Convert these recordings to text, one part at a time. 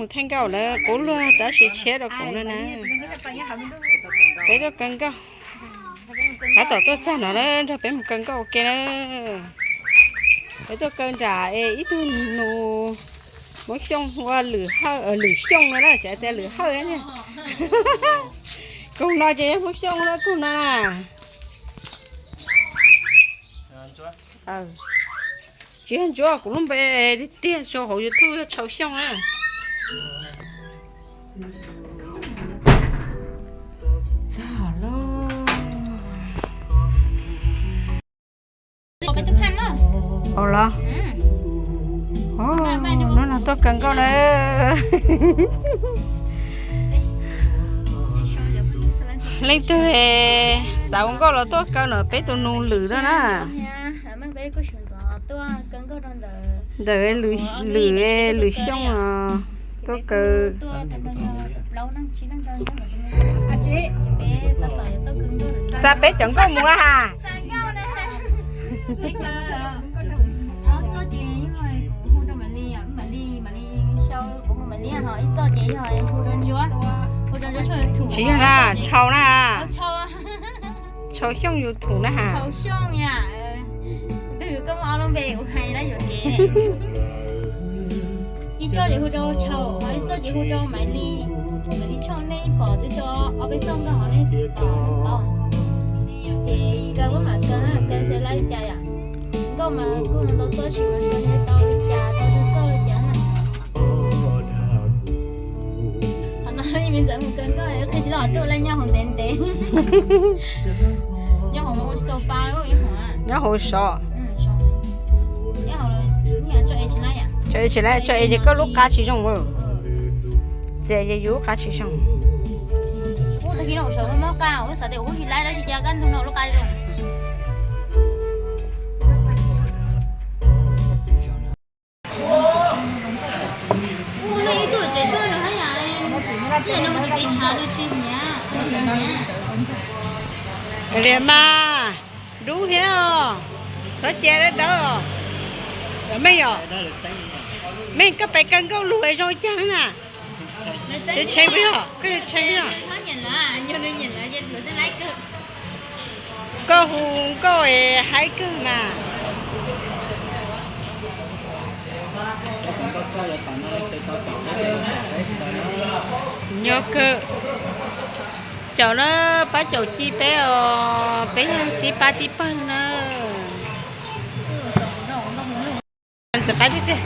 Mus theej nkauj na, qub luag tab sis tshiab rau kuv no na. Peb tuaj kaw nkauj. Tab tom tuaj txog no na, nrog peb mus kaw nkauj ua ke na. Peb tuaj kaw nram es ib tug nus Hmoob Xyooj hu ua Lwm Hawj, Lwm Xyooj no na, tsis hais tias Lwm Hawj thiab. Koog no ces yog Hmoob Xyooj na, koog no na. Tsis yog Ntsuab, kuv lub npe tiag tiag tso hauv YouTube yog Tshau Xyooj na. Txog lauj. Au los. Hnub no tuaj kaw nkauj na. Leej twg xav ua nkauj los tuaj kaw no, peb tus nus Lwm no na. Ntawm Lwm, Lwm Xyooj no tuaj kaw. Xa peb cov nkauj mus na has. Tsis yog na, Tshau na. Tshau Xyooj YouTube na has. Ib txoj ces hu rau Tshau, ho ib txoj ces hu rau Maiv Lis. Maiv Lis Tshau nej pom twb tso ob peb txoj nkauj hov nej pom, nej paub. Ces kaw wb mam kaw, kaw seb lawv li cas yom. Nkauj mas kuj ntau txoj sis mas kaw seb tau li cas, tau tsawg txoj li cas na. Qhov no ib me ntxawm mus kaw nkauj qhia tsis tau, rau lawv nyob hauv ntev ntev. Nyob hauv ua tsis tau pa, nyob hauv sov. Tso es tsis laib, tso es ces koj lub qa tsis zoo. Txias ces yus lub qa tsis zoo. Ub, tag kis no kuv sawv muab qa, kuv xav tias kuv tsis laib dab tsi cas kaj ntug no lub qa zoo. Ua ib tug tsev tuaj no hab yam, ib yam no mus tim kev tshav no tsis nyiam. Liam mas, dub thiab os, txhob cia dawb dawb os. Meej yom, Meej koj pes kaw nkauj lug zoo caag na. Tshee tshee peb yog, koj yog tshee peb yog. Koj hu nkauj es haib kawg mas. Nyob kawg. Caum na, pab caum ci peb os, peb yog tib pab tib pawg na. Ntxim qab tiag tiag.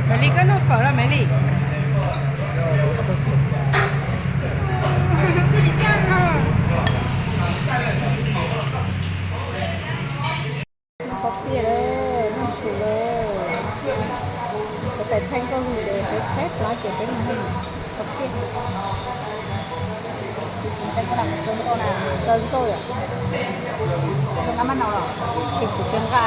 Maiv Lis, koj noj fawm los Maiv Lis? Noj pab tiag lawm, noj su lawm. Peb pais theej nkauj lug ces peb tshaib plab ces peb mus theej pab tiag. Kaw nkauj yom, zoo nqa maj nau los tsis kuv tsis nqa.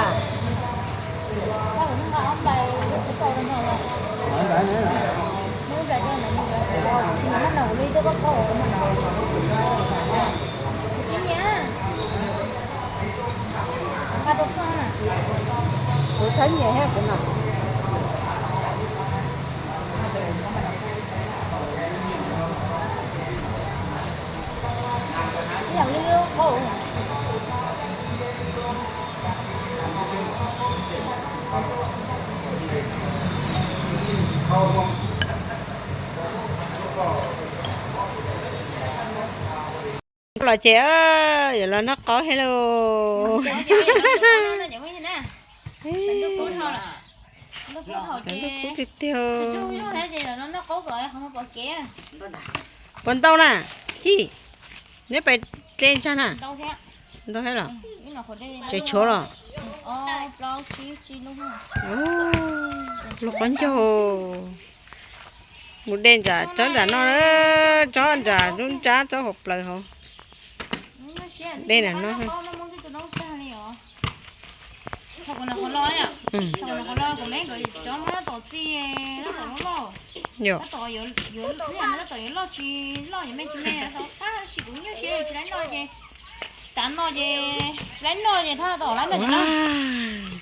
Kuv txhob nyiam thiab kuv no. Los ces yuav los noj qaub thiab lauj. Kub tiag tiag. Puas ntau na? Ci, neb pais dle ntsag na? Ntau thiab los? Tseem tshuav los? Lub qaub ncaug. Mus de nram tsob nram no, tsob nram lub nrab tsob hauv plaws hauv. De nram no. Yog. Tab tom yuav loj tsis loj yuav me tsis me, tab sis kuv nyuaj siab tsis laib noj ces, tav no ces laib noj ces tab tom laib noj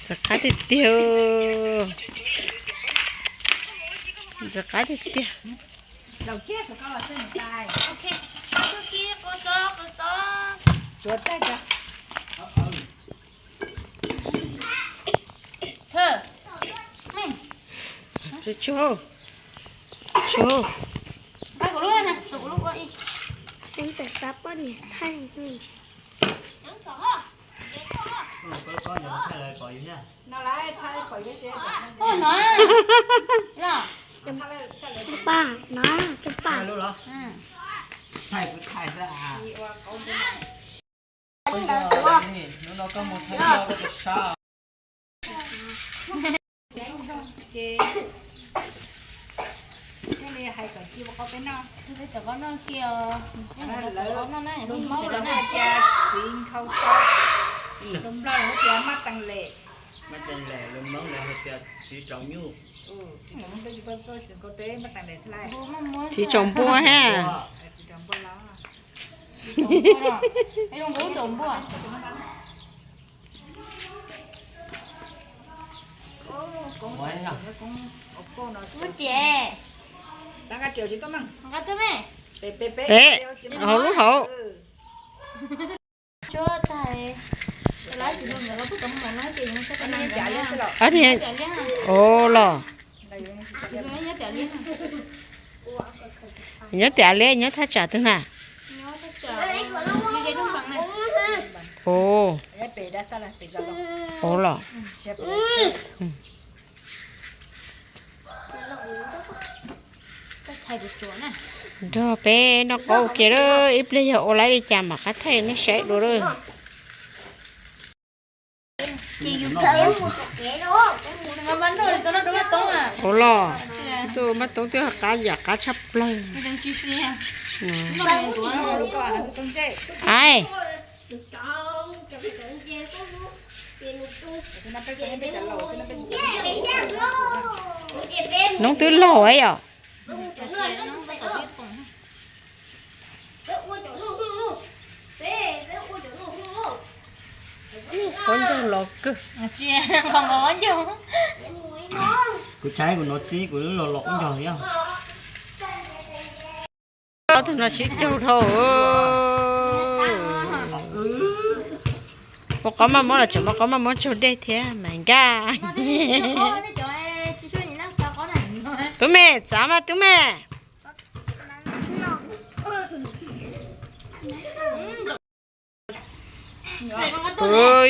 ces no. Qab tiag tiag. Ntxim qab tiag tiag. Tsuag, tsuag, tsuag. Xab poj niam thaij. Cov paj no, cov paj. Ces thiaj li hais kom cia ua qhov peb noj. Lus Hmoob lawv hais tias txiv nkhaus tau, lus Nplog lawv hais tias maj tees les, maj tees les, lus Hmoob lawv hais tias txiv tsaus nyuj. Txiv tsaus nyuj, peb tsis paub txiv nkhaus tau, maj tees les xwb lauj. Txiv tsaus npuaj ha. Txiv tsaus npuaj los, txiv tsaus npuaj, tsaus npuaj. Peb, hauv lub hauv. Ov, los. Nyob tiam li, nyob thaj tsam twg na? Ov, ov, los. Nrog peb noj qaub ua ke lawm, ib pliag yog ua lawm li cas mam qab thaij nej saib dua lawm. Ov, los, tus maj toob twb qab yam qab tshaj plaws. Ai, noob twb laug yom. Quav ncaug los kawg. Kuv tsaib kuv nov txib kuv los los quav ncaug thiab. Ob tug no sib caug dhau. Muaj qaub maj mob los tseem muaj qaub maj mob tsaug dej thiab mas nkaj. Tub me, txav mas tub me.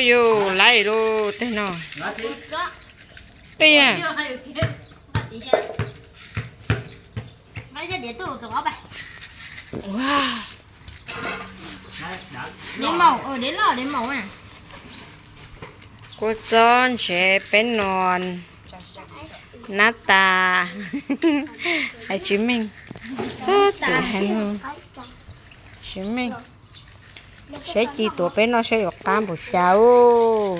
Yus laij lub tej no. Qij na. Kua txob ntsev peb no, nab tas, hais tsis meej, txhob txwm hais no, tsis meej. Saib ci tuav peb noj saib yuav qab npaum cas ub.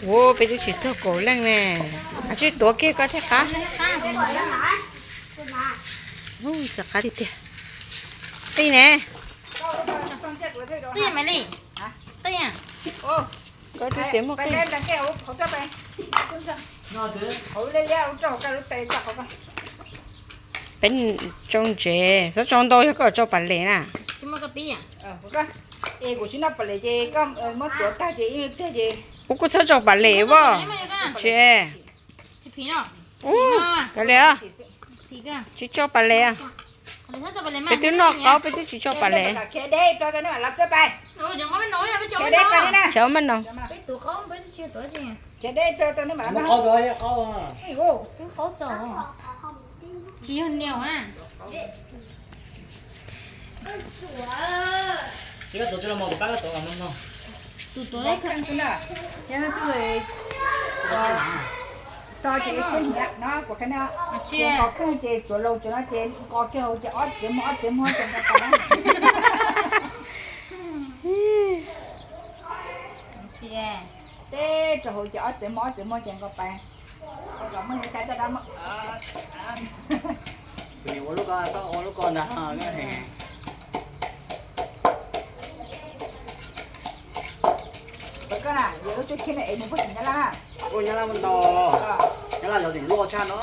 Ua peb twb tsis txog kaum leej ne. Tsij tuav kiag koj thiaj qab. Ntxim qab tiag tiag. Qij ne. Koj twb tias muaj qij. Peb tsau ntsev, txhob tsau ntau yog koj tsau pas les na. Ua kuj txhob tsau pas les as. Tsis, kav liam, tsis tsau pas les. Peb twb noj qaub peb twb tsis tsau pas les. Tsis ua maj no. Xo ces tseg hnyav no kuv qhia no, ces nqos kheej ces tsuav los tsuav no ces nqos kiag hauv ces ob txiav muag ob txiav muag ces nqos pas. Teb rau hauv ces ob txiav muag ob txiav muag ces nqos pas. Muaj xya caj dab. Lub ko, koj ua lub ko ntag. Koj na, yuav lub tsheb khiab no es mus puag tim Nyab Laj na. Ua Nyab Laj muaj ntau, Nyab Laj lov tim loj tshaj no.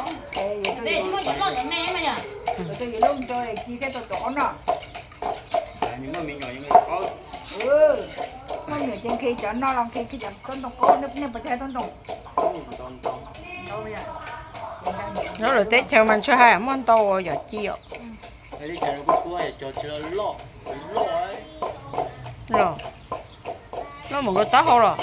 Yuav tuaj yuav lub rau ci thiab tau tom ob noj. Muaj nyuam ces nqhis cov no los nqhis, nqhis cov tub ntoo qaub, nej puas cog tub ntoo? Nyob lawv teb chaws mas ntshe hais muaj ntau yom, ci os. Los loj mus nkaus taub hau los.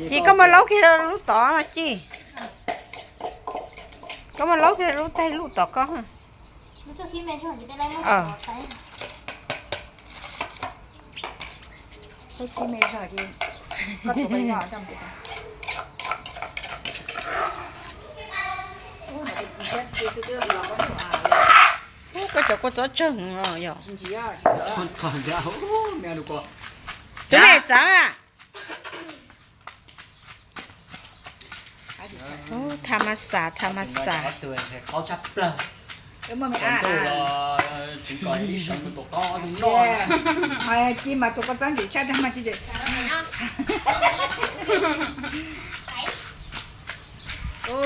Ci, koj muab laub kiag lub tod mas Ci. Koj muab laub kiag lub tag lub tod koj. Koj cov kua txob tsawg os yom. Tus me txav a. Tha ma xas, tha ma xas. Ci mas tus kua txob ntxim tshaj tag mas ci.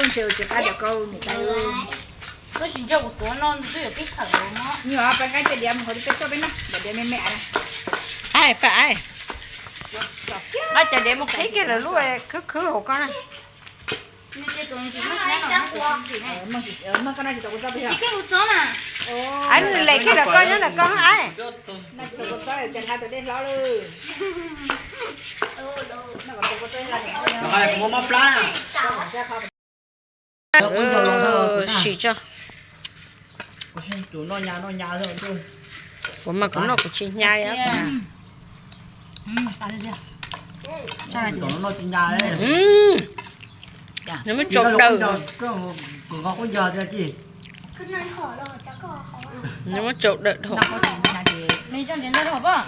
Ntshe ua tsis qab cov koj niam tais. Tab sis ntshe kuv tuav no nws twb yuav pib thawm los no. Nyuam pab nqaij cov diav mus hauv peb tuaj peb noj, cov diav me me na. Ai pab ai. Nqa cov diav mus qhib kiag lawv lub khwb khwb hauv koj na. Ai, nws lem kiag lawm koj nyob ntawm koj ai. Sim tso. Kuv mas kuv noj kuv tsis hnyav li. Nws muab tsau dawm. Nws muab tsau dawm dhau.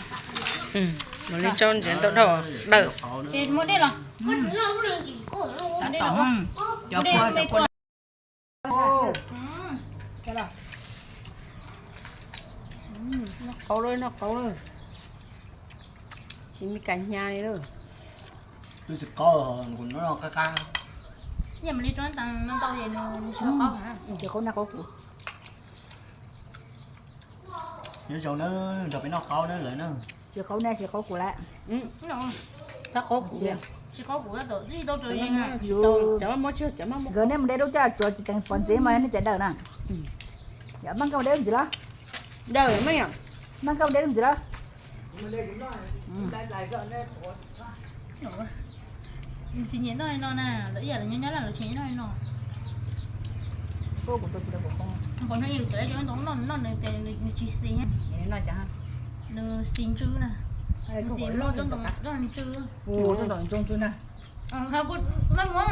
Mam li tsau ntsev ntau dhau dawm. Noj qauv lawm, noj qauv lawm. Tsis me kas hnyav li lawm. Nyob zoo na, nrog peb noj qaub na lawm na. Tsis qaub nej, tsis qaub kuv lawm. Tsis qaub kuv, tsis qaub kuv, tsis tau, cov muab tsawg, cov muab, nkawd nej mus de lub caj tsuav tsis teev pov ntxiv mas nej cov dawm na. Yog Maj Nkauj de lub ntxiv los? Dawm Maj Nkauj de lub ntxiv los? Tsis nyiam noj no na, lawv ib yam lawv nyob Nyab Laj lawv tsis nyiam noj no. Pom no yus txawm ntoo noj noj nws tes nws tsis xis. Nws xis ntsw na. Nws xis muaj tsob ntoo ntsw. Kuv maj muab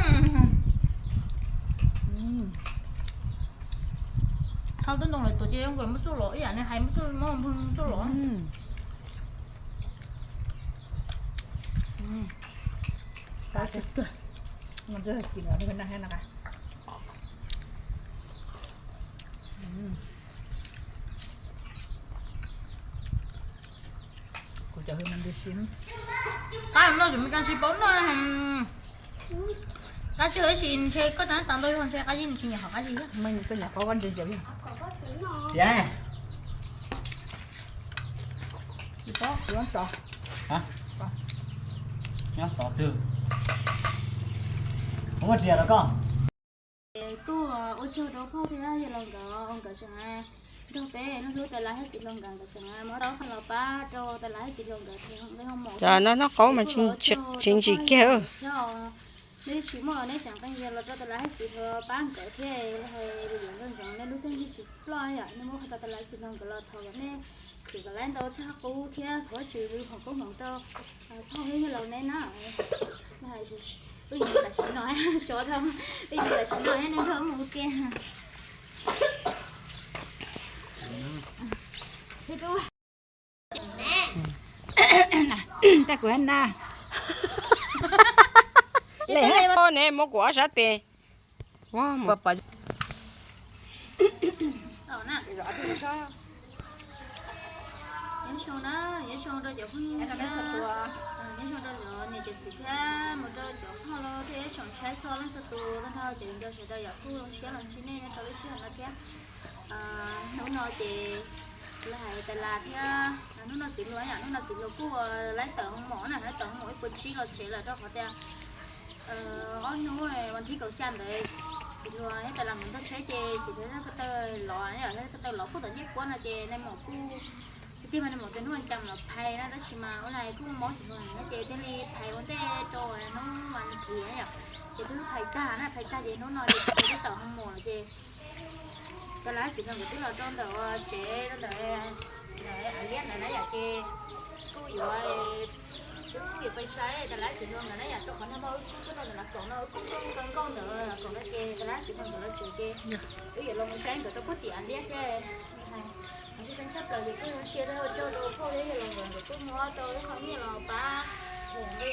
hau tsob ntoo lawm tuaj ces zoo nkaus muab txuj lom ib yam nws hais muab txuj, muab txuj lom. Qab no tsis paub noj. Qab tsis, tab sis ntshe koj tsa tas ntau yog ntshe qab zib nws tsis nyiam hom qab zib. Tsis paub, tsis paub. Nyob tod twg? Muaj tsis yog rau koj? Kuj ua tsaug rau phauj thiab yawg laus nkawd, nkawd tseem nrog peb noj hlub tas lav thiab txiv hluas nkawd, nkawd tseem muab tau qhov los pab rau tas lav thiab txiv hluas nkawd thiab nqi ho mom. Noj qaub mas tsis ntsim kiag. Neb tsis muaj neb tseem qee yag los rau tas lav thiab txiv hluas pab nkawd thiab, yuav nco ntsoov neb lub txiaj ntsig tsis ploj yom, neb muab qhov tas lav txiv hluas nkawd los thov kom neb khwv kom laib ntau tshaj qub thiab thov Vajtswv hmoov koob hmoov rau phauj thiab yawg laus neb na. Wb yog tam sim no, sov dhau, wb yog tam sim no neb nrog mus ua ke. Thiab rau Tag kuv na. Ne muab kuv ob sab tes. Nyob zoo na, nyob zoo rau cov phooj ywg, nyob zoo rau cov niam cov txiv thiab mus rau cov phooj ywg los thiab tsoom saib txhua leej txhua tus, tag nrho cov viv ncaus sawv daws yom, kuj zoo siab los ntsib nej nyob rau lub sij hawm no thiab. Hnub no ces lawv hais tas las thiab, hnub no txiv hluas yom, hnub no txiv hluas kuj laib tawm hoo maum na, laib tawm hoo maum ib puas tsib los tsev lawm rau qhov tias ob hnub vas thib kaum xya ntawd txiv hluas thiab tas las nkawd ntog tsheb ces txiv hluas thiab ko taw lov yom, thiab ko taw lov kuj tom ncej puab no ces nais maum kuj tiag mas nais maum tias hnub vas cas los phais na tab sis mas ua li kuj mob txiv hluas no ces thiaj li phais ua ntej rau hnub vas thib yom, ces twb phais tag na, phais tag ces hnub no ces txiv hluas twb tawm hoo maum lawm ces tas las txiv hluas nkawd twb los rau ntawm tsev rau ntawm av liab ntawd na yom ces kuj yuav wb kuj yuav pais saib tas las txiv hluas nkawd na yom, rau qhov nag hmo wb kuj tuaj rau ntawm Lav Kaum no, wb kuj tuaj nkauj nkauj ntawm Lav Kaum no ces tas las txiv hluas nkawd los tsev ces wb yuav los mus saib nkawd rau puag tim av liab thiab. Qhov tseem ceeb tshaj plaws ces kuj zoo siab thiab ua tsaug rau phauj thiab yawg laus nkawd, nkawd kuj muab tau ib qho nyiaj los pab mus nqi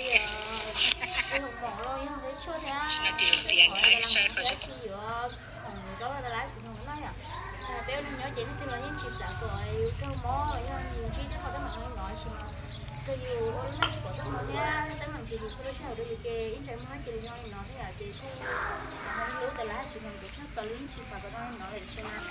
hoo maum los yog nqi tshuaj thiab qhov tas las nkawd thiaj tsis yuav khoom zaub rau tas las txiv hluas nkawd na yom. Peb ua neeg nyob ces leej twg los yeej tsis xav kom yus raug mob los yog yus ntsib tej qhov teeb meem li no tab sis mas yog yus ua lub neej tsis pom txoj hmoo thiab teeb meem tsis yus txhua lub sij hawm rau yus ces ib ntsais muag ib ces zoo li no thiab yom ces kuj hlub tas las txiv hluas nkawd tshaj plaws li, yeej tsis xav kom zoo li no lawm tiam sis mas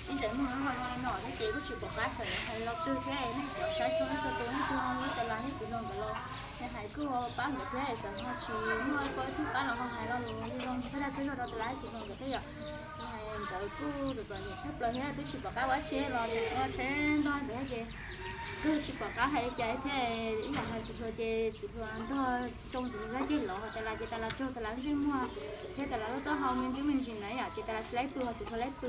ib ntsais muag ho zoo li no thiab ces kuj tsis pom qab xav hais lo twg thiab, nej cov saib txhua leej txhua tus nej kuj hlub tas las thiab txiv hluas nkawd los nej hais kuj pab nkawd thiab, txawm ho tsis muaj pab thiab pab los ho hais lo lus zoo txhua dag txhua zog rau tas las txiv hluas nkawd thiab yom. Hais nkawd kuj txom txom nyem tshaj plaws thiab twb tsis pom qab ua tsheb los ua tsheb ntog ntawd ces kuj tsis pom qab hais li cas thiab, ib yam hais txiv hluas ces txiv hluas ntog tsoo txiv hluas zaj ceg lov, tas las ces tas las tsaug tas las ntsej muag thiab tas las lub taub hau me ntsis me ntsis na yom ces tas las tsis laib pw ho txiv hluas laib pw.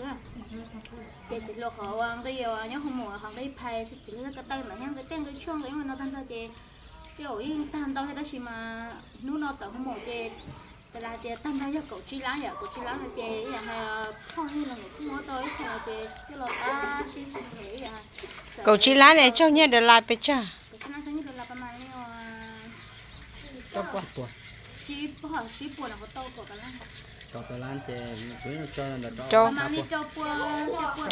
Ces txiv hluas qhov ua nqi nyob hoo maum qhov nqi phais txiv hluas ko taw ntawd thiab nqi tej nqi tshuaj nqi ua no tag nrho ces tej zaum yeej tag ntau thiab tab sis mas hnub no tawm hoo maum ces tas las tias tag nrho yog kaum tsib lab yom, kaum tsib lab no ces ib yam hais phauj yawg laus nkawd kuj muab tau ib qho no ces coj los pab sib ntsib ib yam. Kaum tsib lab ne tsaug nyiaj dollar pes tsawg? Kaum tsib lab tsaug nyiaj dollar pas mas li tsib puas, tsib puas no kuv tau kaum tawm lab. Rau,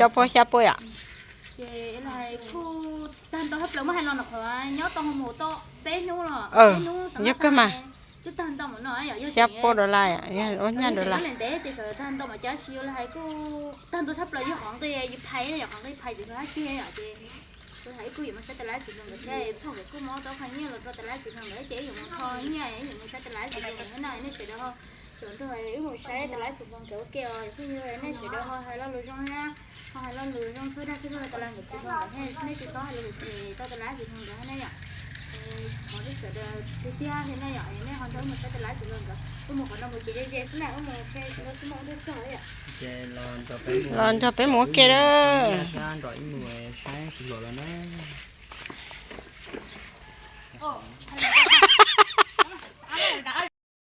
rau puas xya puas yom. Ces kuj tag ntau hab plaws muab hais los no qhov nyob tau hoo maum tau peb hnub los peb hnub xav mas twb tag ntau mas no yom, yog xya puas dollar ua nyab dollar ntev ces sawv daws tag ntau mas cas sis ua li hais kuj tag ntau tshaj plaws yog qhov nqi yus phais yom, qhov nqi phais txiv hluas hab ceg yom ces ua li hais kuj yuav mus saib tas las txiv hluas nkawd thiab phauj nkawd kuj muab tau qhov nyiaj los rau tas las txiv hluas nkawd ces wb yuav mus kho nyiaj wb yuav mus saib tas las txiv hluas nkawd na, nej sawv daws ho caum nrog wb mus saib tas las txiv hluas nkawd ua ke os, yog phooj ywg nej sawv daws ho hais lo lus zoo thiab ho hais lo lus zoo txhua dag txhua zog tas las nkawd txiv hluas nkawd thiab nej tsis txhob hais lo lus phem rau tas las txiv hluas nkawd thiab na yom. Thov nej sawv daws tiag tiag thiab na yom, nej ho nrog wb mus saib tas las txiv hluas nkawd, wb mus qhov no mus ces ze ze xwb na, wb mus tsheb tsis tau xwb mas wb tuaj txog yom. Los nrog peb mus ua ke lawm. Nrog ib mus saib txiv hluas los na.